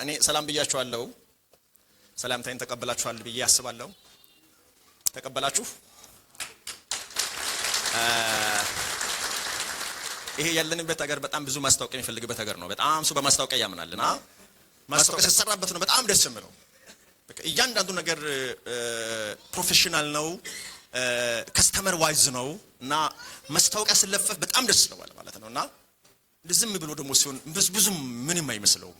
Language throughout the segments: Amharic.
እኔ ሰላም ብያችኋለሁ። ሰላምታዬን ተቀበላችኋል ብዬ አስባለሁ። ተቀበላችሁ? ይሄ ያለንበት ሀገር በጣም ብዙ ማስታወቂያ የሚፈልግበት ሀገር ነው። በጣም ሰው በማስታወቂያ ያምናል እና ማስታወቂያ ሲሰራበት ነው በጣም ደስ የሚለው። በቃ እያንዳንዱ ነገር professional ነው፣ customer wise ነው እና ማስታወቂያ ሲለፈፍ በጣም ደስ ይለዋል ማለት ነው። እና ዝም ብሎ ደግሞ ሲሆን ብዙም ምንም አይመስለውም።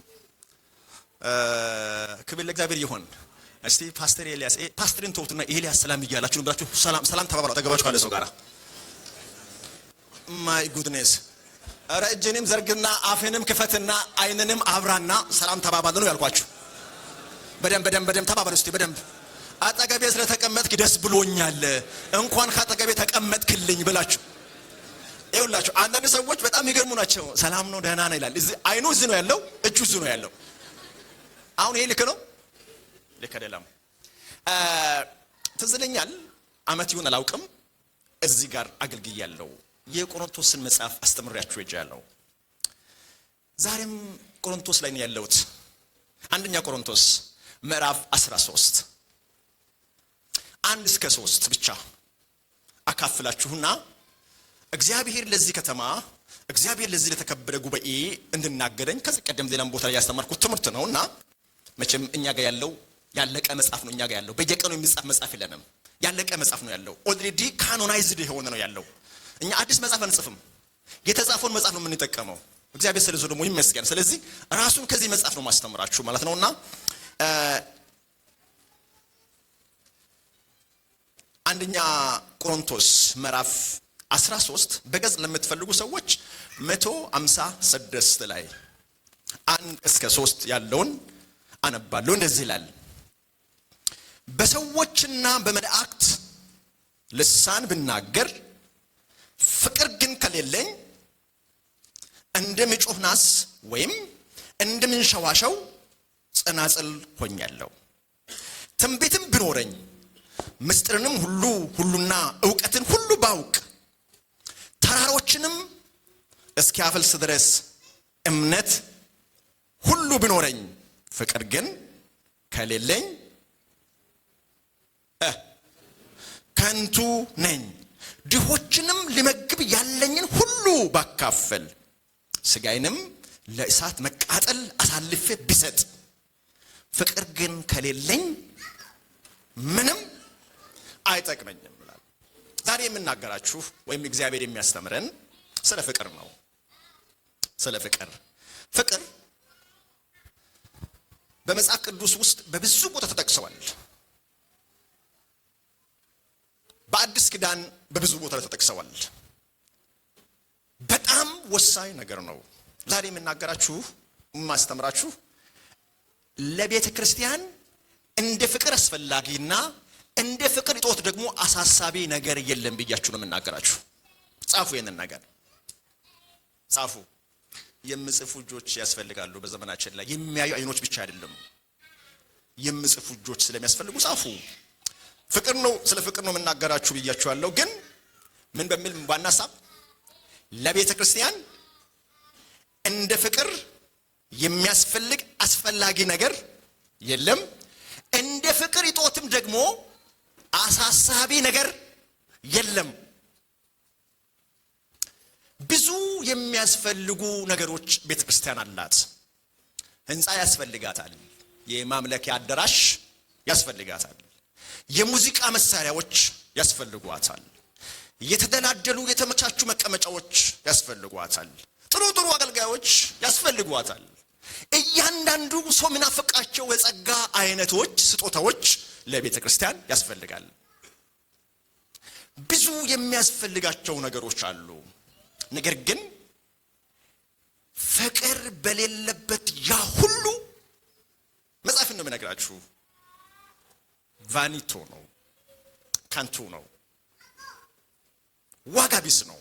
ክብር ለእግዚአብሔር ይሁን። እስቲ ፓስተር ኤልያስ፣ ፓስተርን ተውትና ኤልያስ ሰላም እያላችሁ ነው ብላችሁ ሰላም ሰላም ተባባሉ። አጠገባችሁ ካለ ሰው ጋር። My goodness፣ ኧረ እጅንም ዘርግና አፍንም ክፈትና አይንንም አብራና ሰላም ተባባሉ ነው ያልኳችሁ። በደንብ በደንብ በደንብ ተባባሉ እስቲ በደንብ። አጠገቤ ስለተቀመጥክ ደስ ብሎኛል፣ እንኳን ካጠገቤ ተቀመጥክልኝ ብላችሁ። ይኸውላችሁ አንዳንድ ሰዎች በጣም የሚገርሙ ናቸው። ሰላም ነው፣ ደህና ነው ይላል። እዚህ አይኑ እዚህ ነው ያለው፣ እጁ እዚህ ነው ያለው። አሁን ይሄ ልክ ነው? ልክ አይደለም። ትዝ ይለኛል፣ አመት ይሁን አላውቅም፣ እዚህ ጋር አገልግያለሁ። የቆሮንቶስን መጽሐፍ አስተምሬያችሁ ሄጃለሁ። ዛሬም ቆሮንቶስ ላይ ነው ያለሁት። አንደኛ ቆሮንቶስ ምዕራፍ 13 1 እስከ 3 ብቻ አካፍላችሁና እግዚአብሔር ለዚህ ከተማ፣ እግዚአብሔር ለዚህ ለተከበረ ጉባኤ እንድናገረኝ፣ ከዚህ ቀደም ሌላም ቦታ ላይ ያስተማርኩት ትምህርት ነው እና መቼም እኛ ጋር ያለው ያለቀ መጽሐፍ ነው። እኛ ጋር ያለው በየቀኑ የሚጻፍ መጽሐፍ የለንም። ያለቀ መጽሐፍ ነው ያለው። Already canonized የሆነ ነው ያለው። እኛ አዲስ መጽሐፍ አንጽፍም። የተጻፈውን መጽሐፍ ነው የምንጠቀመው። እግዚአብሔር ስለዚህ ደግሞ ይመስገን። ስለዚህ ራሱን ከዚህ መጽሐፍ ነው ማስተምራችሁ ማለት ነውና አንደኛ ቆሮንቶስ ምዕራፍ 13፣ በገጽ ለምትፈልጉ ሰዎች 156 ላይ 1 እስከ 3 ያለውን አነባለሁ። እንደዚህ ይላል። በሰዎችና በመላእክት ልሳን ብናገር ፍቅር ግን ከሌለኝ እንደሚጮህ ናስ ወይም እንደሚንሸዋሸው ጸናጽል ሆኛለሁ። ትንቢትም ቢኖረኝ ምስጢርንም ሁሉና እውቀትን ሁሉ ባውቅ ተራሮችንም እስኪያፈልስ ድረስ እምነት ሁሉ ቢኖረኝ ፍቅር ግን ከሌለኝ ከንቱ ነኝ። ድሆችንም ልመግብ ያለኝን ሁሉ ባካፍል ስጋዬንም ለእሳት መቃጠል አሳልፌ ብሰጥ ፍቅር ግን ከሌለኝ ምንም አይጠቅመኝም ይላል። ዛሬ የምናገራችሁ ወይም እግዚአብሔር የሚያስተምረን ስለ ፍቅር ነው። ስለ ፍቅር። ፍቅር በመጽሐፍ ቅዱስ ውስጥ በብዙ ቦታ ተጠቅሰዋል። በአዲስ ኪዳን በብዙ ቦታ ላይ ተጠቅሰዋል። በጣም ወሳኝ ነገር ነው። ዛሬ የምናገራችሁ፣ የማስተምራችሁ ለቤተ ክርስቲያን እንደ ፍቅር አስፈላጊና እንደ ፍቅር እጦት ደግሞ አሳሳቢ ነገር የለም ብያችሁ ነው የምናገራችሁ። ጻፉ፣ ይህንን ነገር ጻፉ። የሚጽፉ እጆች ያስፈልጋሉ። በዘመናችን ላይ የሚያዩ አይኖች ብቻ አይደለም፣ የሚጽፉ እጆች ስለሚያስፈልጉ ጻፉ። ፍቅር ነው፣ ስለ ፍቅር ነው የምናገራችሁ ብያችኋለሁ። ግን ምን በሚል ዋና ሀሳብ? ለቤተ ክርስቲያን እንደ ፍቅር የሚያስፈልግ አስፈላጊ ነገር የለም። እንደ ፍቅር እጦትም ደግሞ አሳሳቢ ነገር የለም። ብዙ የሚያስፈልጉ ነገሮች ቤተ ክርስቲያን አላት። ህንፃ ያስፈልጋታል። የማምለኪያ አዳራሽ ያስፈልጋታል። የሙዚቃ መሳሪያዎች ያስፈልጓታል። የተደላደሉ የተመቻቹ መቀመጫዎች ያስፈልጓታል። ጥሩ ጥሩ አገልጋዮች ያስፈልጓታል። እያንዳንዱ ሰው የሚናፍቃቸው የጸጋ አይነቶች፣ ስጦታዎች ለቤተ ክርስቲያን ያስፈልጋል። ብዙ የሚያስፈልጋቸው ነገሮች አሉ። ነገር ግን ፍቅር በሌለበት ያ ሁሉ፣ መጽሐፍ ነው የሚነግራችሁ፣ vanity ነው፣ ከንቱ ነው፣ ዋጋ ቢስ ነው።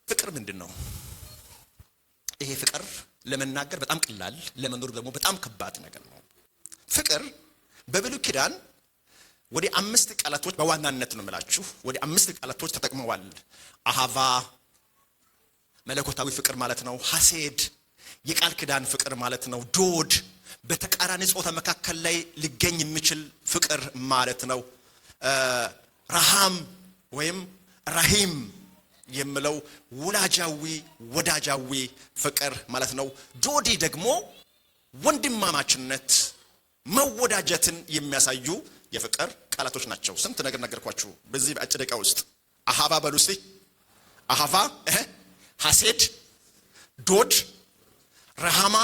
ፍቅር ምንድን ነው? ይሄ ፍቅር ለመናገር በጣም ቀላል፣ ለመኖር ደግሞ በጣም ከባድ ነገር ነው። ፍቅር በብሉይ ኪዳን ወደ አምስት ቃላቶች፣ በዋናነት ነው የምላችሁ፣ ወደ አምስት ቃላቶች ተጠቅመዋል። አሃቫ መለኮታዊ ፍቅር ማለት ነው። ሐሴድ የቃል ኪዳን ፍቅር ማለት ነው። ዶድ በተቃራኒ ጾታ መካከል ላይ ሊገኝ የሚችል ፍቅር ማለት ነው። ረሃም ወይም ረሂም የሚለው ወላጃዊ ወዳጃዊ ፍቅር ማለት ነው። ዶዲ ደግሞ ወንድማማችነት፣ መወዳጀትን የሚያሳዩ የፍቅር ቃላቶች ናቸው። ስንት ነገር ነገርኳችሁ በዚህ በአጭር ደቂቃ ውስጥ። አሃባ በሉ እስቲ። አሃባ፣ ሐሴድ፣ ዶድ፣ ረሃማ፣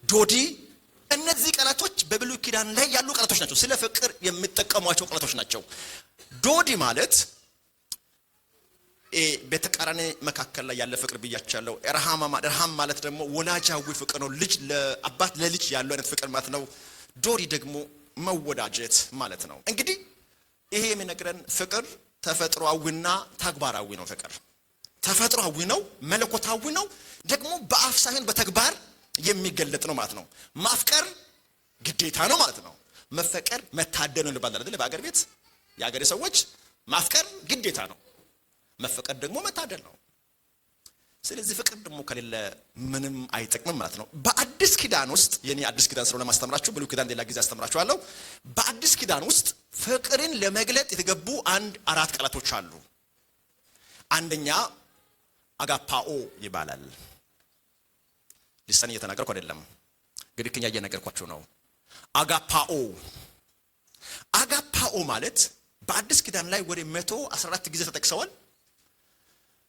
ዶዲ፣ እነዚህ ቃላቶች በብሉይ ኪዳን ላይ ያሉ ቃላቶች ናቸው። ስለ ፍቅር የሚጠቀሟቸው ቃላቶች ናቸው። ዶዲ ማለት በተቃራኒ መካከል ላይ ያለ ፍቅር ብያችኋለሁ። ረሃም ማለት ደግሞ ወላጃዊ ፍቅር ነው። ልጅ ለአባት ለልጅ ያለው አይነት ፍቅር ማለት ነው። ዶዲ ደግሞ መወዳጀት ማለት ነው። እንግዲህ ይሄ የሚነግረን ፍቅር ተፈጥሯዊና ተግባራዊ ነው። ፍቅር ተፈጥሯዊ ነው፣ መለኮታዊ ነው፣ ደግሞ በአፍ ሳይሆን በተግባር የሚገለጥ ነው ማለት ነው። ማፍቀር ግዴታ ነው ማለት ነው። መፈቀር መታደል ነው ይባላል አይደል? በአገር ቤት የአገሬ ሰዎች ማፍቀር ግዴታ ነው፣ መፈቀር ደግሞ መታደል ነው። ስለዚህ ፍቅር ደግሞ ከሌለ ምንም አይጠቅምም ማለት ነው። በአዲስ ኪዳን ውስጥ፣ የኔ አዲስ ኪዳን ስለሆነ ማስተምራችሁ፣ ብሉይ ኪዳን ሌላ ጊዜ አስተምራችኋለሁ። በአዲስ ኪዳን ውስጥ ፍቅርን ለመግለጥ የተገቡ አንድ አራት ቃላቶች አሉ። አንደኛ አጋፓኦ ይባላል። ልሳን እየተናገርኩ አይደለም፣ ግሪክኛ እየነገርኳችሁ ነው። አጋፓኦ፣ አጋፓኦ ማለት በአዲስ ኪዳን ላይ ወደ 114 ጊዜ ተጠቅሰዋል።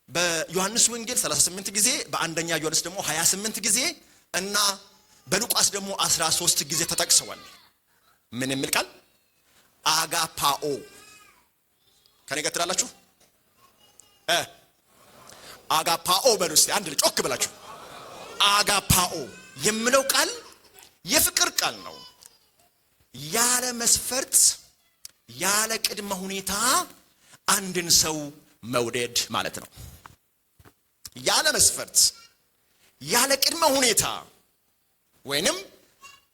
በዮሐንስ ወንጌል 38 ጊዜ፣ በአንደኛ ዮሐንስ ደግሞ 28 ጊዜ እና በሉቃስ ደግሞ 13 ጊዜ ተጠቅሰዋል። ምን የሚል ቃል? አጋፓኦ። ከኔ ጋር ትላላችሁ? አጋፓኦ በሉ እስቲ አንድ ልጅ ጮክ ብላችሁ። አጋፓኦ የሚለው ቃል የፍቅር ቃል ነው። ያለ መስፈርት፣ ያለ ቅድመ ሁኔታ አንድን ሰው መውደድ ማለት ነው። ያለ መስፈርት፣ ያለ ቅድመ ሁኔታ ወይንም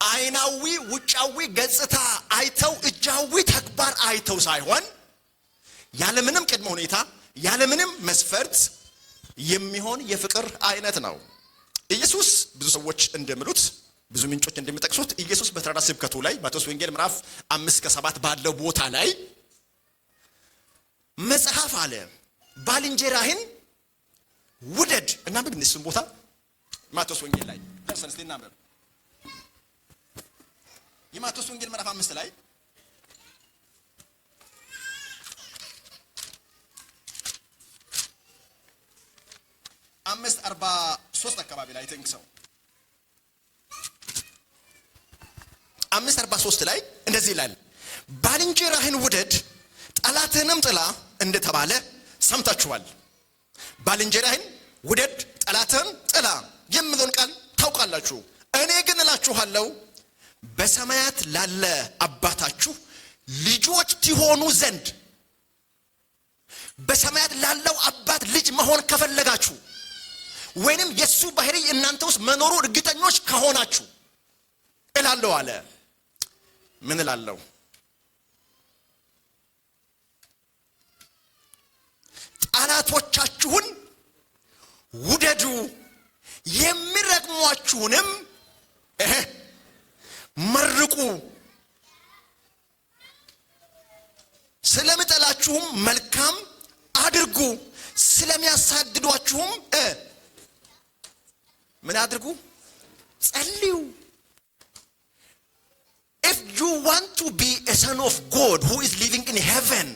አይናዊ ውጫዊ ገጽታ አይተው፣ እጃዊ ተግባር አይተው ሳይሆን፣ ያለምንም ቅድመ ሁኔታ፣ ያለምንም መስፈርት የሚሆን የፍቅር አይነት ነው። ኢየሱስ፣ ብዙ ሰዎች እንደሚሉት፣ ብዙ ምንጮች እንደሚጠቅሱት፣ ኢየሱስ በተራራ ስብከቱ ላይ ማቴዎስ ወንጌል ምዕራፍ 5 ከ7 ባለው ቦታ ላይ መጽሐፍ አለ፣ ባልንጀራህን ውደድ። እናንብብ እሱን ቦታ፣ ማቴዎስ ወንጌል ላይ ደርሰን እስቲ እናንብብ። የማቴዎስ ወንጌል ምዕራፍ 5 ላይ፣ 5:43 አካባቢ ላይ think so፣ 5:43 ላይ እንደዚህ ይላል፣ ባልንጀራህን ውደድ ጠላትህንም ጥላ እንደተባለ ሰምታችኋል። ባልንጀራህን ውደድ ጠላትህን ጥላ የሚለውን ቃል ታውቃላችሁ። እኔ ግን እላችኋለሁ፣ በሰማያት ላለ አባታችሁ ልጆች ትሆኑ ዘንድ፣ በሰማያት ላለው አባት ልጅ መሆን ከፈለጋችሁ ወይንም የእሱ ባህሪ እናንተ ውስጥ መኖሩ እርግጠኞች ከሆናችሁ እላለሁ አለ። ምን እላለሁ? ጠላቶቻችሁን ውደዱ፣ የሚረግሟችሁንም መርቁ፣ ስለሚጠላችሁም መልካም አድርጉ፣ ስለሚያሳድዷችሁም ምን አድርጉ? ጸልዩ። If you want to be a son of God who is living in heaven፣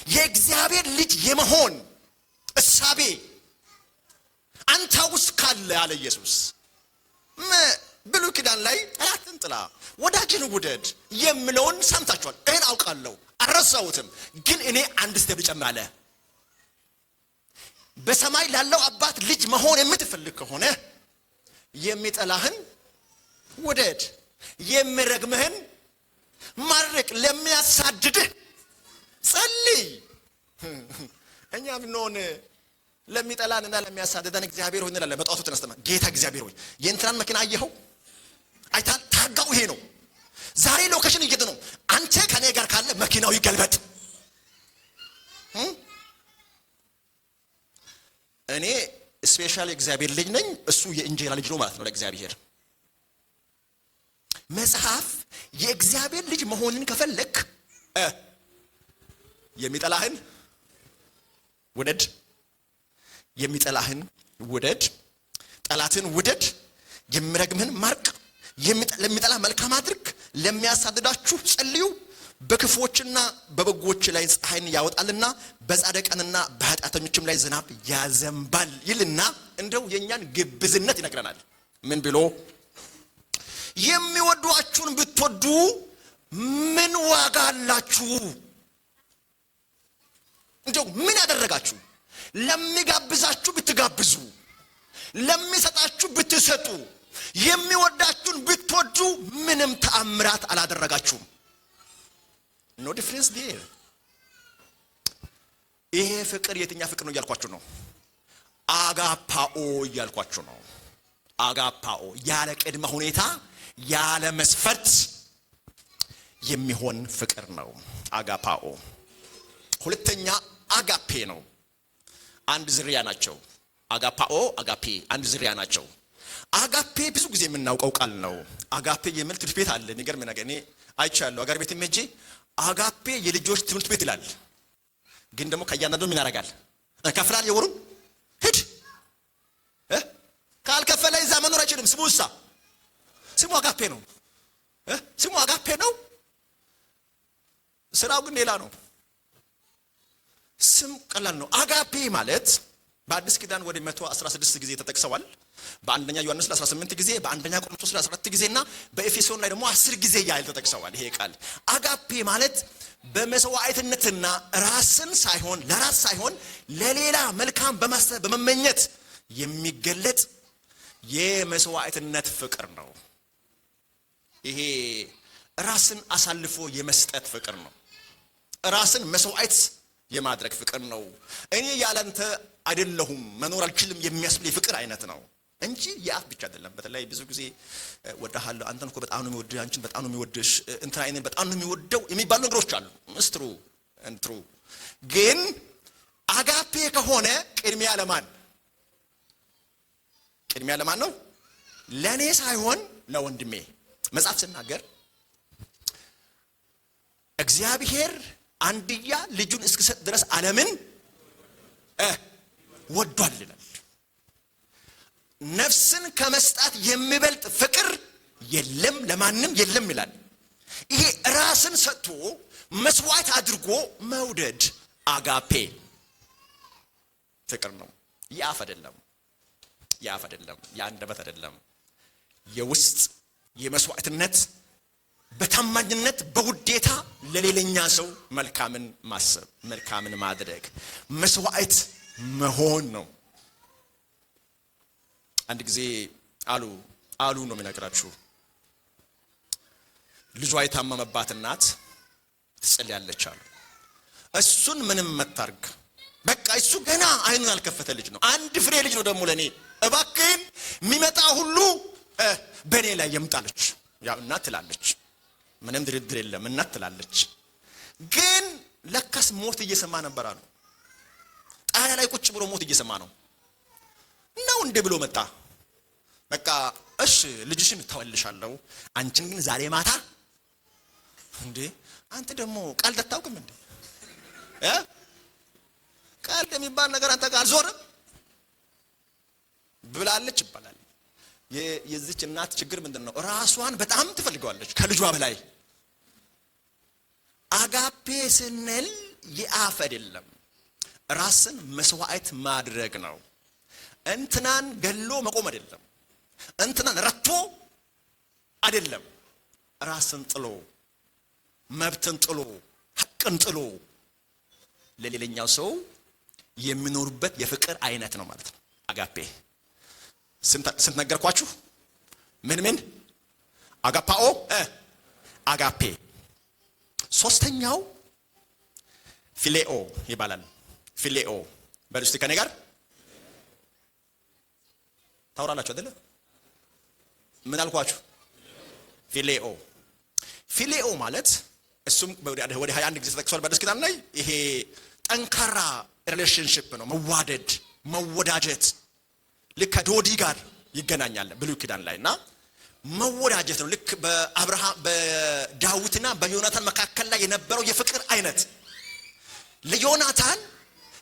የእግዚአብሔር ልጅ የመሆን እሳቤ አንተ ውስጥ ካለ አለ ኢየሱስ፣ ብሉይ ኪዳን ላይ ጠላትን ጥላ ወዳጅን ውደድ የሚለውን ሰምታችኋል። ይህን አውቃለሁ፣ አልረሳሁትም። ግን እኔ አንድ step ልጨምር አለ። በሰማይ ላለው አባት ልጅ መሆን የምትፈልግ ከሆነ የሚጠላህን ውደድ፣ የሚረግምህን መርቅ፣ ለሚያሳድድህ ጸልይ። እኛ ብንሆን ለሚጠላንና ለሚያሳድደን እግዚአብሔር ሆይ እንላለን። በጠዋቱ ተነስተን ጌታ እግዚአብሔር ሆይ፣ የእንትናን መኪና አየኸው? አይታል? ታጋው ይሄ ነው። ዛሬ location እየሄደ ነው። አንተ ከኔ ጋር ካለህ መኪናው ይገልበጥ። እኔ Special የእግዚአብሔር ልጅ ነኝ፣ እሱ የእንጀራ ልጅ ነው ማለት ነው ለእግዚአብሔር። መጽሐፍ የእግዚአብሔር ልጅ መሆንን ከፈለክ የሚጠላህን ውደድ፣ የሚጠላህን ውደድ፣ ጠላትን ውደድ፣ የሚረግምህን ማርቅ፣ ለሚጠላ መልካም አድርግ፣ ለሚያሳድዳችሁ ጸልዩ፣ በክፉዎችና በበጎች ላይ ፀሐይን ያወጣልና በጻድቃንና በኃጢአተኞችም ላይ ዝናብ ያዘንባል ይልና እንደው የእኛን ግብዝነት ይነግረናል። ምን ብሎ? የሚወዷችሁን ብትወዱ ምን ዋጋ አላችሁ? እንደው ምን ያደረጋችሁ? ለሚጋብዛችሁ ብትጋብዙ፣ ለሚሰጣችሁ ብትሰጡ፣ የሚወዳችሁን ብትወዱ ምንም ተአምራት አላደረጋችሁም። No difference there። ይሄ ፍቅር የትኛ ፍቅር ነው እያልኳችሁ ነው? አጋፓኦ እያልኳችሁ ነው። አጋፓኦ ያለ ቅድመ ሁኔታ ያለ መስፈርት የሚሆን ፍቅር ነው አጋፓኦ። ሁለተኛ አጋፔ ነው። አንድ ዝርያ ናቸው። አጋፓኦ፣ አጋፔ አንድ ዝርያ ናቸው። አጋፔ ብዙ ጊዜ የምናውቀው ቃል ነው። አጋፔ የሚል ትምህርት ቤት አለ። የሚገርም ነገር እኔ አይቻለሁ። አገር ቤት ሄጄ አጋፔ የልጆች ትምህርት ቤት ይላል። ግን ደግሞ ከእያንዳንዱ ምን ያደርጋል? ከፍላል። የወሩን ሂድ፣ ካልከፈለ እዛ መኖር አይችልም። ስሙ እሳ ስሙ አጋፔ ነው። ስሙ አጋፔ ነው። ስራው ግን ሌላ ነው። ስም ቀላል ነው። አጋፔ ማለት በአዲስ ኪዳን ወደ 116 ጊዜ ተጠቅሰዋል። በአንደኛ ዮሐንስ ላይ 18 ጊዜ፣ በአንደኛ ቆሮንቶስ ላይ 14 ጊዜ እና በኤፌሶን ላይ ደግሞ 10 ጊዜ ያህል ተጠቅሰዋል። ይሄ ቃል አጋፔ ማለት በመስዋዕትነትና ራስን ሳይሆን፣ ለራስ ሳይሆን ለሌላ መልካም በማሰብ፣ በመመኘት የሚገለጥ የመስዋዕትነት ፍቅር ነው። ይሄ ራስን አሳልፎ የመስጠት ፍቅር ነው። ራስን መስዋዕት የማድረግ ፍቅር ነው። እኔ ያላንተ አይደለሁም፣ መኖር አልችልም የሚያስብል የፍቅር አይነት ነው እንጂ የአፍ ብቻ አይደለም። በተለይ ብዙ ጊዜ እወድሃለሁ፣ አንተን እኮ በጣም ነው የሚወድህ፣ አንቺን በጣም ነው የሚወድሽ፣ እንትና እኔን በጣም ነው የሚወደው የሚባሉ ነገሮች አሉ። It's true and true። ግን አጋፔ ከሆነ ቅድሚያ ለማን? ቅድሚያ ለማን ነው? ለእኔ ሳይሆን ለወንድሜ። መጽሐፍ ስናገር እግዚአብሔር አንድያ ልጁን እስኪሰጥ ድረስ ዓለምን ወዷል ይላል። ነፍስን ከመስጠት የሚበልጥ ፍቅር የለም፣ ለማንም የለም ይላል። ይሄ ራስን ሰጥቶ መስዋዕት አድርጎ መውደድ አጋፔ ፍቅር ነው። የአፍ አይደለም፣ የአፍ አይደለም፣ የአንደበት አይደለም። የውስጥ የመስዋዕትነት፣ በታማኝነት፣ በውዴታ ለሌላኛ ሰው መልካምን ማሰብ፣ መልካምን ማድረግ፣ መስዋዕት መሆን ነው። አንድ ጊዜ አሉ አሉ ነው የሚነግራችሁ፣ ልጇ የታመመባት እናት ትጸልያለች አሉ። እሱን ምንም መታርግ፣ በቃ እሱ ገና አይኑን ያልከፈተ ልጅ ነው። አንድ ፍሬ ልጅ ነው ደግሞ፣ ለእኔ እባክህን የሚመጣ ሁሉ በእኔ ላይ ይምጣለች። ያው እናት ትላለች፣ ምንም ድርድር የለም፣ እናት ትላለች። ግን ለካስ ሞት እየሰማ ነበር አሉ። ጣሪያ ላይ ቁጭ ብሎ ሞት እየሰማ ነው። ነው እንዴ ብሎ መጣ። በቃ እሺ ልጅሽን እተወልሻለሁ፣ አንቺን ግን ዛሬ ማታ። እንዴ አንተ ደግሞ ቀልድ አታውቅም እንዴ? እ ቀልድ የሚባል ነገር አንተ ጋር አልዞርም ብላለች ይባላል። የዚች እናት ችግር ምንድን ነው? ራሷን በጣም ትፈልገዋለች ከልጇ በላይ። አጋፔ ስንል የአፍ አይደለም፣ ራስን መስዋዕት ማድረግ ነው። እንትናን ገሎ መቆም አይደለም፣ እንትናን ረቶ አይደለም። ራስን ጥሎ፣ መብትን ጥሎ፣ ሐቅን ጥሎ ለሌላኛው ሰው የሚኖሩበት የፍቅር አይነት ነው ማለት ነው። አጋፔ ስንት ነገርኳችሁ? ምን ምን? አጋፓኦ፣ አጋፔ። ሶስተኛው ፊሌኦ ይባላል። ፊሌኦ በሉ እስቲ ከኔ ጋር፣ ታውራላችሁ አይደለ? ምን አልኳችሁ? ፊሌኦ። ፊሌኦ ማለት እሱም ወደ 21 ጊዜ ተጠቅሷል በአዲስ ኪዳን ላይ። ይሄ ጠንካራ relationship ነው። መዋደድ፣ መወዳጀት። ልክ ከዶዲ ጋር ይገናኛል ብሉይ ኪዳን ላይ እና መወዳጀት ነው። ልክ በአብርሃም በዳዊትና በዮናታን መካከል ላይ የነበረው የፍቅር አይነት። ለዮናታን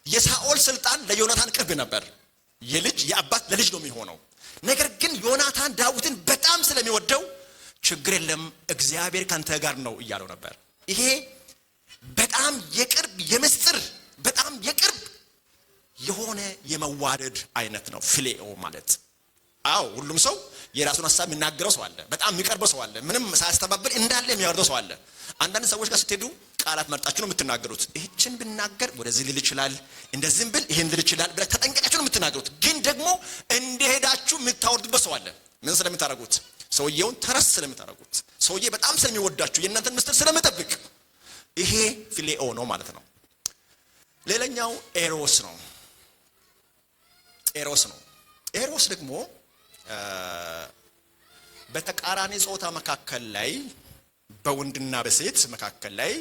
የሳኦል ስልጣን ለዮናታን ቅርብ ነበር። የልጅ የአባት ለልጅ ነው የሚሆነው። ነገር ግን ዮናታን ዳዊትን በጣም ስለሚወደው ችግር የለም፣ እግዚአብሔር ካንተ ጋር ነው እያለው ነበር። ይሄ በጣም የቅርብ የምስጢር፣ በጣም የቅርብ የሆነ የመዋደድ አይነት ነው ፊሌኦ ማለት። አዎ፣ ሁሉም ሰው የራሱን ሀሳብ የሚናገረው ሰው አለ። በጣም የሚቀርበው ሰው አለ። ምንም ሳያስተባብል እንዳለ የሚያወርደው ሰው አለ። አንዳንድ ሰዎች ጋር ስትሄዱ ቃላት መርጣችሁ ነው የምትናገሩት። ይህችን ብናገር ወደዚህ ሊል ይችላል፣ እንደዚህም ብል ይሄን ሊል ይችላል ብላችሁ ተጠንቀቃችሁ ነው የምትናገሩት። ግን ደግሞ እንደሄዳችሁ የምታወርዱበት ሰው አለ። ምን ስለምታደርጉት? ሰውየውን trust ስለምታደርጉት፣ ሰውዬ በጣም ስለሚወዳችሁ፣ የእናንተን ምስጢር ስለሚጠብቅ፣ ይሄ ፊሌኦ ነው ማለት ነው። ሌላኛው ኤሮስ ነው። ኤሮስ ነው። ኤሮስ ደግሞ በተቃራኒ ጾታ መካከል ላይ፣ በወንድና በሴት መካከል ላይ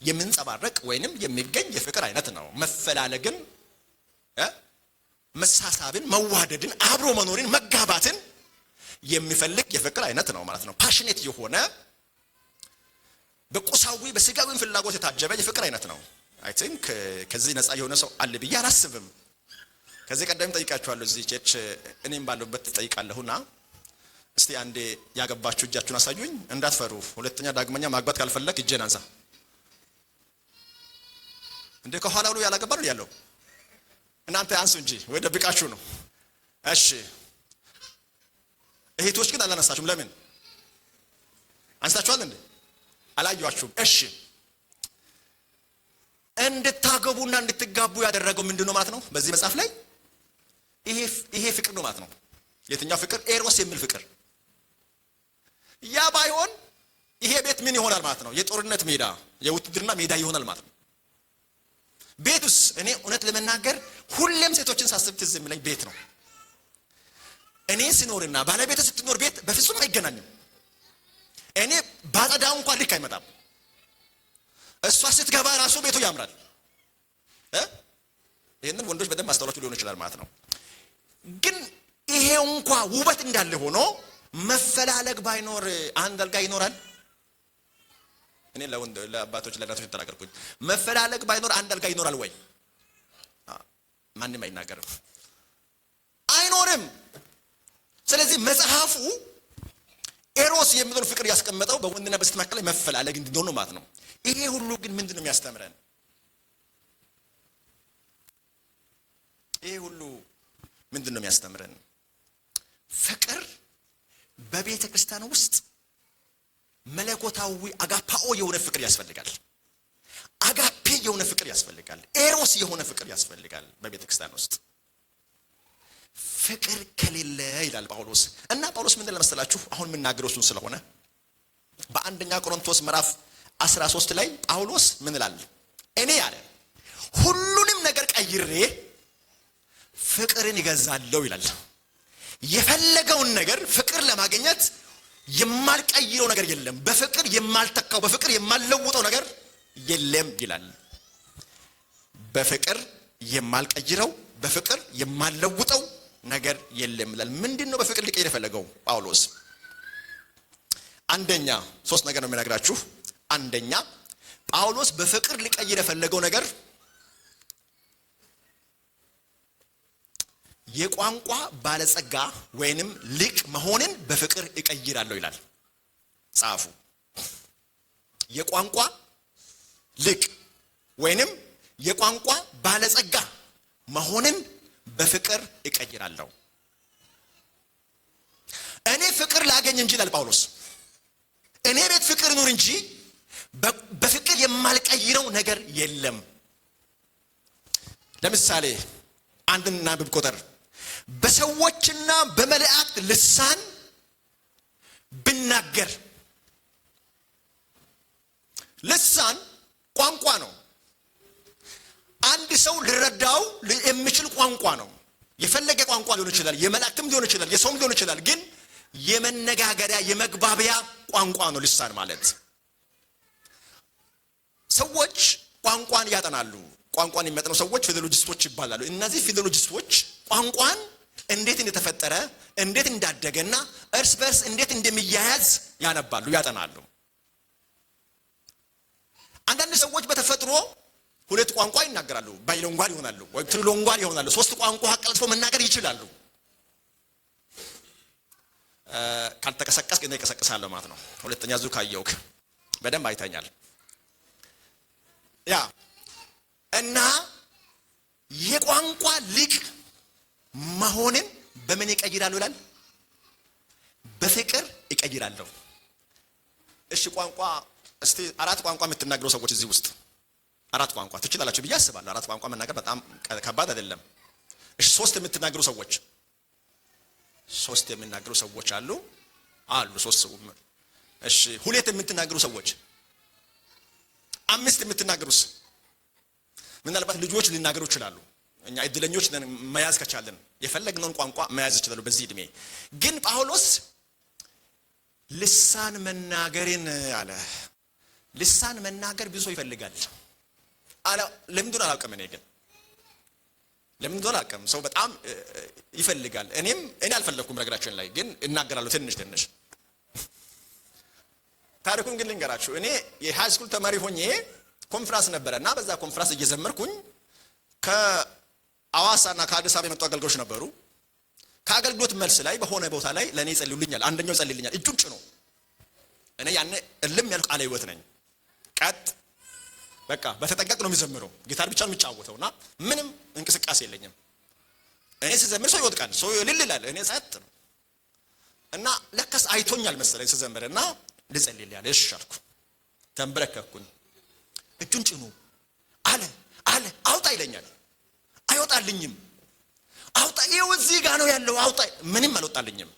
የሚንጸባረቅ ወይንም የሚገኝ የፍቅር አይነት ነው። መፈላለግን፣ መሳሳብን፣ መዋደድን፣ አብሮ መኖርን፣ መጋባትን የሚፈልግ የፍቅር አይነት ነው ማለት ነው። Passionate የሆነ፣ በቁሳዊ በስጋዊ ፍላጎት የታጀበ የፍቅር አይነት ነው። I think ከዚህ ነፃ የሆነ ሰው አለ ብዬ አላስብም። ከዚህ ቀደም ጠይቃችኋለሁ። እዚህ church እኔም ባለሁበት ጠይቃለሁና እስቲ አንዴ ያገባችሁ እጃችሁን አሳዩኝ፣ እንዳትፈሩ። ሁለተኛ ዳግመኛ ማግባት ካልፈለግክ እጅህን አንሳ። እንዴ፣ ከኋላ ሁሉ ያላገባ ነው ያለው። እናንተ አንሱ እንጂ፣ ወይ ደብቃችሁ ነው። እሺ፣ እህቶች ግን አላነሳችሁም። ለምን? አንስታችኋል እንዴ? አላየኋችሁም። እሺ፣ እንድታገቡና እንድትጋቡ ያደረገው ምንድን ነው ማለት ነው? በዚህ መጽሐፍ ላይ ይሄ ፍቅር ነው ማለት ነው። የትኛው ፍቅር? ኤሮስ የሚል ፍቅር። ያ ባይሆን ይሄ ቤት ምን ይሆናል ማለት ነው? የጦርነት ሜዳ፣ የውትድርና ሜዳ ይሆናል ማለት ነው። ቤቱስ፣ እኔ እውነት ለመናገር ሁሌም ሴቶችን ሳስብ ትዝ የሚለኝ ቤት ነው። እኔ ስኖርና ባለቤቴ ስትኖር ቤት በፍጹም አይገናኝም። እኔ ባጸዳው እንኳን ልክ አይመጣም። እሷ ስትገባ ራሱ ቤቱ ያምራል። ይህንን ወንዶች በደንብ አስተውላችሁ ሊሆን ይችላል ማለት ነው። ግን ይሄ እንኳ ውበት እንዳለ ሆኖ መፈላለግ ባይኖር አንድ አልጋ ይኖራል? እኔ ለወንድ ለአባቶች ለእናቶች ተናገርኩኝ። መፈላለግ ባይኖር አንድ አልጋ ይኖራል ወይ? ማንም አይናገርም። አይኖርም። ስለዚህ መጽሐፉ ኤሮስ የሚለውን ፍቅር ያስቀመጠው በወንድና በሴት መካከል ላይ መፈላለግ እንዲኖር ነው ማለት ነው። ይሄ ሁሉ ግን ምንድን ነው የሚያስተምረን? ይሄ ሁሉ ምንድን ነው የሚያስተምረን? ፍቅር በቤተ ክርስቲያን ውስጥ መለኮታዊ አጋፓኦ የሆነ ፍቅር ያስፈልጋል። አጋፔ የሆነ ፍቅር ያስፈልጋል። ኤሮስ የሆነ ፍቅር ያስፈልጋል በቤተ ክርስቲያን ውስጥ። ፍቅር ከሌለ ይላል ጳውሎስ። እና ጳውሎስ ምንድን ለመሰላችሁ፣ አሁን የምናገረው እሱን ስለሆነ፣ በአንደኛ ቆሮንቶስ ምዕራፍ 13 ላይ ጳውሎስ ምን ይላል? እኔ አለ ሁሉንም ነገር ቀይሬ ፍቅርን እገዛለሁ ይላል። የፈለገውን ነገር ፍቅር ለማግኘት የማልቀይረው ነገር የለም፣ በፍቅር የማልተካው፣ በፍቅር የማልለውጠው ነገር የለም ይላል። በፍቅር የማልቀይረው፣ በፍቅር የማልለውጠው ነገር የለም ይላል። ምንድን ነው በፍቅር ሊቀይር የፈለገው ጳውሎስ? አንደኛ፣ ሶስት ነገር ነው የሚነግራችሁ። አንደኛ፣ ጳውሎስ በፍቅር ሊቀይር የፈለገው ነገር የቋንቋ ባለጸጋ ወይንም ሊቅ መሆንን በፍቅር እቀይራለሁ ይላል። ጻፉ። የቋንቋ ሊቅ ወይንም የቋንቋ ባለጸጋ መሆንን በፍቅር እቀይራለሁ። እኔ ፍቅር ላገኝ እንጂ ይላል ጳውሎስ። እኔ ቤት ፍቅር ይኑር እንጂ በፍቅር የማልቀይረው ነገር የለም። ለምሳሌ አንድ እናንብብ ቁጥር። በሰዎችና በመላእክት ልሳን ብናገር። ልሳን ቋንቋ ነው። አንድ ሰው ሊረዳው የሚችል ቋንቋ ነው። የፈለገ ቋንቋ ሊሆን ይችላል፣ የመላእክትም ሊሆን ይችላል፣ የሰውም ሊሆን ይችላል። ግን የመነጋገሪያ፣ የመግባቢያ ቋንቋ ነው ልሳን ማለት። ሰዎች ቋንቋን ያጠናሉ። ቋንቋን የሚያጠኑ ሰዎች philologist ኦች ይባላሉ። እነዚህ philologist ኦች ቋንቋን እንዴት እንደተፈጠረ፣ እንዴት እንዳደገና እርስ በርስ እንዴት እንደሚያያዝ ያነባሉ፣ ያጠናሉ። አንዳንድ ሰዎች በተፈጥሮ ሁለት ቋንቋ ይናገራሉ፣ bilingual ይሆናሉ ወይም trilingual ይሆናሉ። ሶስት ቋንቋ አቀላጥፎ መናገር ይችላሉ። ካልተቀሰቀስክ እኔ እቀሰቅሳለሁ ማለት ነው። ሁለተኛ ዙር ካየውክ በደንብ አይተኛል። ያ እና የቋንቋ ሊቅ መሆንን በምን ይቀይራሉ ይላል? በፍቅር ይቀይራለሁ። እሺ ቋንቋ እስቲ አራት ቋንቋ የምትናገሩ ሰዎች እዚህ ውስጥ አራት ቋንቋ ትችላላችሁ ብዬ አስባለሁ። አራት ቋንቋ መናገር በጣም ከባድ አይደለም። እሺ ሶስት የምትናገሩ ሰዎች፣ ሶስት የሚናገሩ ሰዎች አሉ አሉ ሶስት። እሺ ሁለት የምትናገሩ ሰዎች፣ አምስት የምትናገሩስ? ምናልባት ልጆች ሊናገሩ ይችላሉ። እኛ እድለኞች ነን፣ መያዝ ከቻለን የፈለግነውን ቋንቋ መያዝ ይችላሉ በዚህ እድሜ። ግን ጳውሎስ ልሳን መናገርን አለ። ልሳን መናገር ብዙ ሰው ይፈልጋል። ለምን እንደሆነ አላውቅም። እኔ ግን ለምን እንደሆነ አላውቅም። ሰው በጣም ይፈልጋል። እኔም እኔ አልፈለኩም። ነገራችን ላይ ግን እናገራለሁ ትንሽ ትንሽ። ታሪኩን ግን ልንገራችሁ። እኔ የ high school ተማሪ ሆኜ ኮንፍራንስ ነበረ እና በዛ ኮንፍራንስ እየዘመርኩኝ ከአዋሳና ከአዲስ አበባ የመጡ አገልጋዮች ነበሩ። ከአገልግሎት መልስ ላይ በሆነ ቦታ ላይ ለእኔ ይጸልዩልኛል። አንደኛው ይጸልይልኛል እጁን ጭኖ። እኔ ያኔ እልም ያልኩ ቃለ ሕይወት ነኝ። ቀጥ በቃ በተጠንቀቅ ነው የሚዘምረው። ጊታር ብቻ ነው የሚጫወተው እና ምንም እንቅስቃሴ የለኝም። እኔ ስዘምር ሰው ይወድቃል፣ ሰው እልል ይላል። እኔ ጸጥ ነው እና ለካስ አይቶኛል መሰለኝ ስዘምር እና ልጸልይልህ አለ። እሺ አልኩ። ተንበረከኩኝ። እጁን ጭኑ አለ አለ አውጣ ይለኛል። አይወጣልኝም። አውጣ፣ ይኸው እዚህ ጋር ነው ያለው፣ አውጣ። ምንም አልወጣልኝም።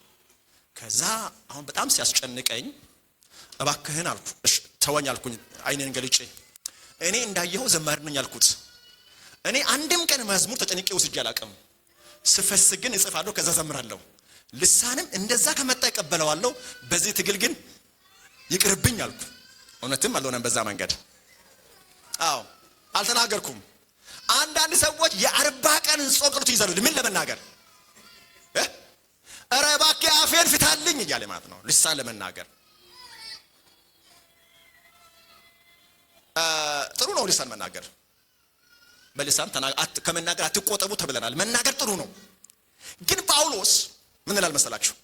ከዛ አሁን በጣም ሲያስጨንቀኝ እባክህን አልኩ። እሺ ተወኝ አልኩኝ። አይኔን ገልጬ እኔ እንዳየኸው ዘማሪ ነኝ አልኩት። እኔ አንድም ቀን መዝሙር ተጨንቄ ወስጄ አላውቅም። ስፈስ ግን እጽፋለሁ፣ ከዛ ዘምራለሁ። ልሳንም እንደዛ ከመጣ እቀበለዋለሁ። በዚህ ትግል ግን ይቅርብኝ አልኩ። እውነትም አልሆነም በዛ መንገድ። አዎ አልተናገርኩም። አንዳንድ ሰዎች የ40 ቀን ጾም ጸሎት ይይዛሉ። ምን ለመናገር? ኧረ እባክህ አፌን ፍታልኝ እያለ ማለት ነው፣ ልሳን ለመናገር። ጥሩ ነው ልሳን መናገር። በልሳን ከመናገር አትቆጠቡ ተብለናል። መናገር ጥሩ ነው። ግን ጳውሎስ ምን ይላል መሰላችሁ?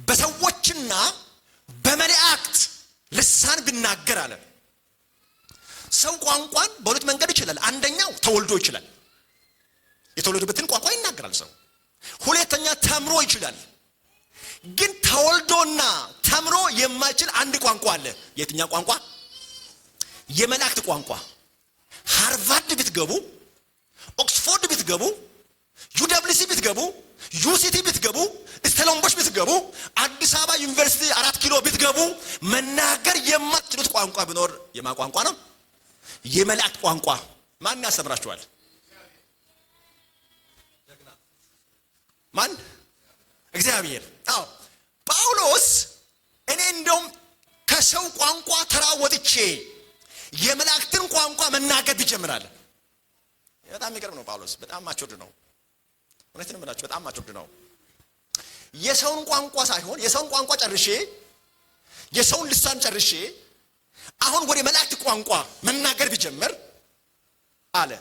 በሰዎችና በመላእክት ልሳን ብናገር አለ። ሰው ቋንቋን በሁለት መንገድ ይችላል። አንደኛው ተወልዶ ይችላል፣ የተወለደበትን ቋንቋ ይናገራል ሰው። ሁለተኛ ተምሮ ይችላል። ግን ተወልዶና ተምሮ የማይችል አንድ ቋንቋ አለ። የትኛው ቋንቋ? የመላእክት ቋንቋ። ሃርቫርድ ብትገቡ፣ ኦክስፎርድ ብትገቡ፣ UWC ብትገቡ፣ UCT ብትገቡ፣ ስተለንቦሽ ብትገቡ፣ አዲስ አበባ ዩኒቨርሲቲ 4 ኪሎ ብትገቡ መናገር የማትችሉት ቋንቋ ቢኖር የማ ቋንቋ ነው? የመላእክት ቋንቋ። ማን ያስተምራችኋል? ማን? እግዚአብሔር። አዎ ጳውሎስ እኔ እንደውም ከሰው ቋንቋ ተራ ወጥቼ የመላእክትን ቋንቋ መናገር ይጀምራል። በጣም የሚገርም ነው። ጳውሎስ በጣም matured ነው። እውነቴን ነው የምላችሁ፣ በጣም matured ነው። የሰውን ቋንቋ ሳይሆን የሰውን ቋንቋ ጨርሼ የሰውን ልሳን ጨርሼ አሁን ወደ መላእክት ቋንቋ መናገር ቢጀምር አለ።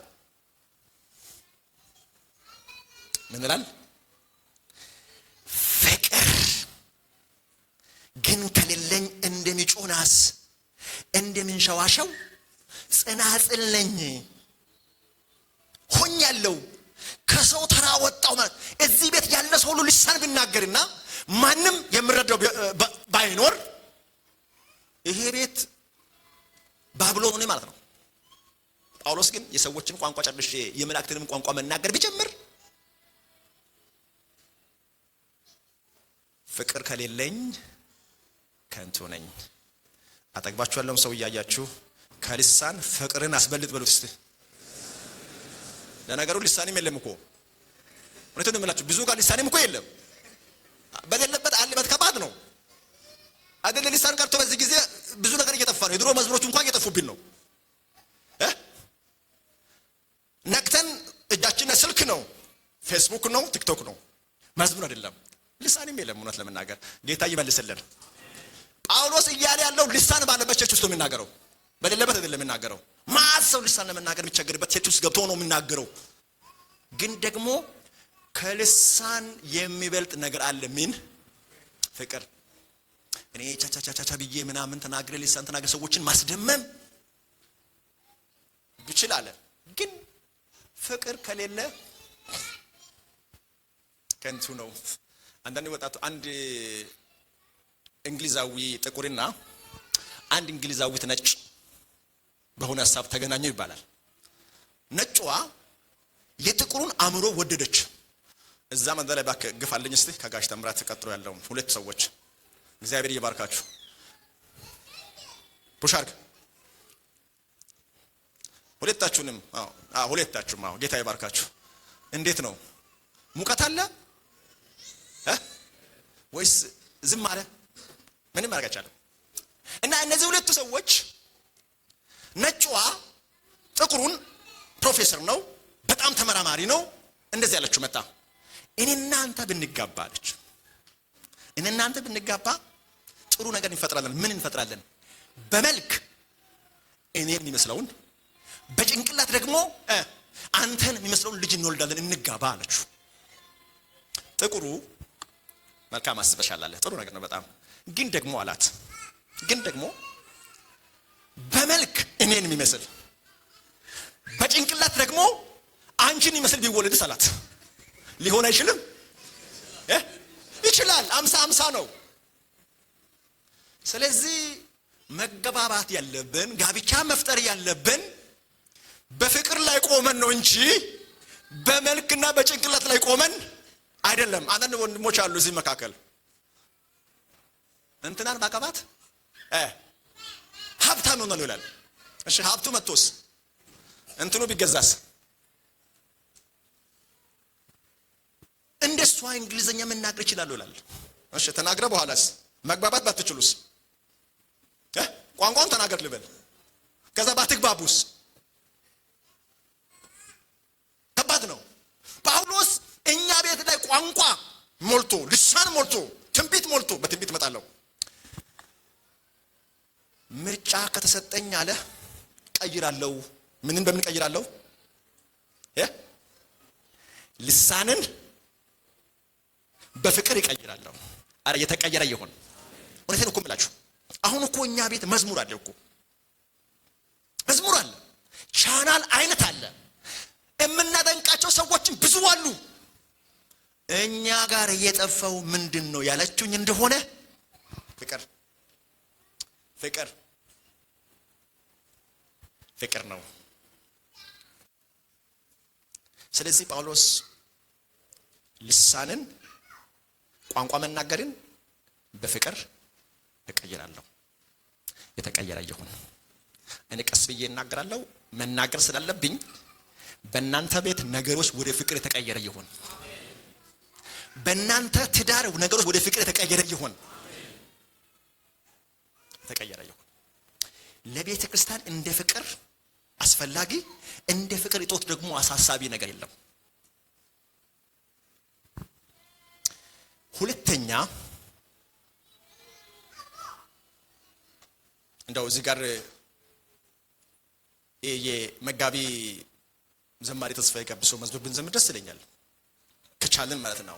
ምን ይላል? ፍቅር ግን ከሌለኝ እንደሚጮህ ናስ እንደሚንሸዋሸው ጽናጽል ነኝ ሆኛለሁ። ከሰው ተራ ወጣሁ ማለት እዚህ ቤት ያለ ሰው ሁሉ ልሳን ቢናገርና ማንም የሚረዳው ባይኖር ይሄ ቤት ባብሎን ሆነ ማለት ነው። ጳውሎስ ግን የሰዎችን ቋንቋ ጨርሼ የመላእክትንም ቋንቋ መናገር ቢጀምር ፍቅር ከሌለኝ ከንቱ ነኝ። አጠግባችሁ ያለውን ሰው እያያችሁ ከልሳን ፍቅርን አስበልጥ በሉት እስቲ። ለነገሩ ልሳንም የለም እኮ፣ እውነቴን ነው የምላችሁ፣ ብዙ ጋር ልሳንም እኮ የለም። በሌለበት አለ ከባድ ነው አይደለ? ልሳን ቀርቶ በዚህ ጊዜ ብዙ ነገር እየጠፋ ነው። የድሮ መዝሙሮች እንኳን እየጠፉብን ነው። ነቅተን እጃችን ስልክ ነው፣ ፌስቡክ ነው፣ ቲክቶክ ነው፣ መዝሙር አይደለም። ልሳንም የለም። እውነት ለመናገር ጌታ ይመልስልን። ጳውሎስ እያለ ያለው ልሳን ባለበት church ውስጥ ነው የሚናገረው፣ በሌለበት አይደለም የሚናገረው። ማን ሰው ልሳን ለመናገር የሚቸገርበት church ውስጥ ገብቶ ነው የሚናገረው። ግን ደግሞ ከልሳን የሚበልጥ ነገር አለ። ምን? ፍቅር። እኔ ቻቻቻቻ ብዬ ምናምን ተናግሬ ልሳን ተናግሬ ሰዎችን ማስደመም ብችል አለ፣ ግን ፍቅር ከሌለ ከንቱ ነው። አንዳንድ ወጣቱ አንድ እንግሊዛዊ ጥቁርና አንድ እንግሊዛዊት ነጭ በሆነ ሀሳብ ተገናኙ ይባላል። ነጭዋ የጥቁሩን አእምሮ ወደደች። እዛ መንደር ላይ እባክህ ግፋልኝ እስቲ ከጋሽ ተምራት ቀጥሎ ያለውን ሁለት ሰዎች እግዚአብሔር እየባርካችሁ push አድርግ። ሁለታችሁንም፣ አዎ አዎ፣ ሁለታችሁም፣ አዎ፣ ጌታ ይባርካችሁ። እንዴት ነው? ሙቀት አለ እ ወይስ ዝም አለ? ምንም ማድረግ አይቻልም። እና እነዚህ ሁለቱ ሰዎች ነጭዋ ጥቁሩን ፕሮፌሰር ነው፣ በጣም ተመራማሪ ነው። እንደዚህ ያለችው መጣ፣ እኔና አንተ ብንጋባ አለች። እኔና አንተ ብንጋባ ጥሩ ነገር እንፈጥራለን። ምን እንፈጥራለን? በመልክ እኔን የሚመስለውን በጭንቅላት ደግሞ አንተን የሚመስለውን ልጅ እንወልዳለን፣ እንጋባ አለችው። ጥቁሩ መልካም አስበሻል አለ። ጥሩ ነገር ነው በጣም፣ ግን ደግሞ አላት፣ ግን ደግሞ በመልክ እኔን የሚመስል በጭንቅላት ደግሞ አንቺን የሚመስል ቢወለድስ አላት። ሊሆን አይችልም? ይችላል። 50-50 ነው። ስለዚህ መገባባት ያለብን፣ ጋብቻ መፍጠር ያለብን በፍቅር ላይ ቆመን ነው እንጂ በመልክና በጭንቅላት ላይ ቆመን አይደለም። አንዳንድ ወንድሞች አሉ እዚህ መካከል፣ እንትናን ባገባት ሀብታም ይሆናል ይላል። እሺ ሀብቱ መጥቶስ እንትኑ ቢገዛስ? እንደሷ እንግሊዘኛ መናገር ይችላል ይላል። እሺ ተናግረ በኋላስ መግባባት ባትችሉስ? ቋንቋውን ተናገር ልበል፣ ከዛ ባትግባቡስ? ከባድ ነው። ጳውሎስ እኛ ቤት ላይ ቋንቋ ሞልቶ፣ ልሳን ሞልቶ፣ ትንቢት ሞልቶ፣ በትንቢት እመጣለሁ፣ ምርጫ ከተሰጠኝ አለ ቀይራለሁ። ምንን በምን ቀይራለሁ? ልሳንን በፍቅር ይቀይራለሁ። አረ የተቀየረ ይሁን። እውነቴን እኮ የምላችሁ አሁን እኮ እኛ ቤት መዝሙር አለ እኮ፣ መዝሙር አለ፣ ቻናል አይነት አለ፣ የምናደንቃቸው ሰዎችን ብዙ አሉ። እኛ ጋር እየጠፋው ምንድን ነው ያለችኝ እንደሆነ ፍቅር፣ ፍቅር፣ ፍቅር ነው። ስለዚህ ጳውሎስ ልሳንን ቋንቋ መናገርን በፍቅር እቀይራለሁ። የተቀየረ ይሁን። እኔ ቀስ ብዬ እናገራለሁ። መናገር ስላለብኝ በእናንተ ቤት ነገሮች ወደ ፍቅር የተቀየረ ይሁን። በእናንተ ትዳር ነገሮች ወደ ፍቅር የተቀየረ ይሁን። የተቀየረ ይሁን። ለቤተ ክርስቲያን እንደ ፍቅር አስፈላጊ፣ እንደ ፍቅር እጦት ደግሞ አሳሳቢ ነገር የለም። ሁለተኛ እንደው እዚህ ጋር የመጋቢ ዘማሪ ተስፋዬ ጋቢሶ መዝሙር ብንዘምር ደስ ይለኛል፣ ከቻልን ማለት ነው።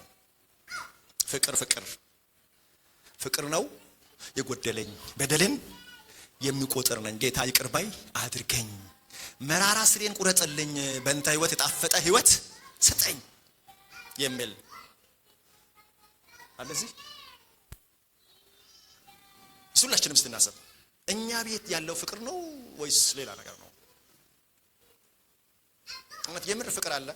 ፍቅር፣ ፍቅር፣ ፍቅር ነው የጎደለኝ፣ በደልን የሚቆጥር ነኝ፣ ጌታ ይቅር ባይ አድርገኝ፣ መራራ ስሬን ቁረጥልኝ፣ በእንተ ህይወት የጣፈጠ ህይወት ስጠኝ የሚል አለ እዚህ። ሁላችንም ስናስብ እኛ ቤት ያለው ፍቅር ነው ወይስ ሌላ ነገር ነው? እውነት የምር ፍቅር አለ?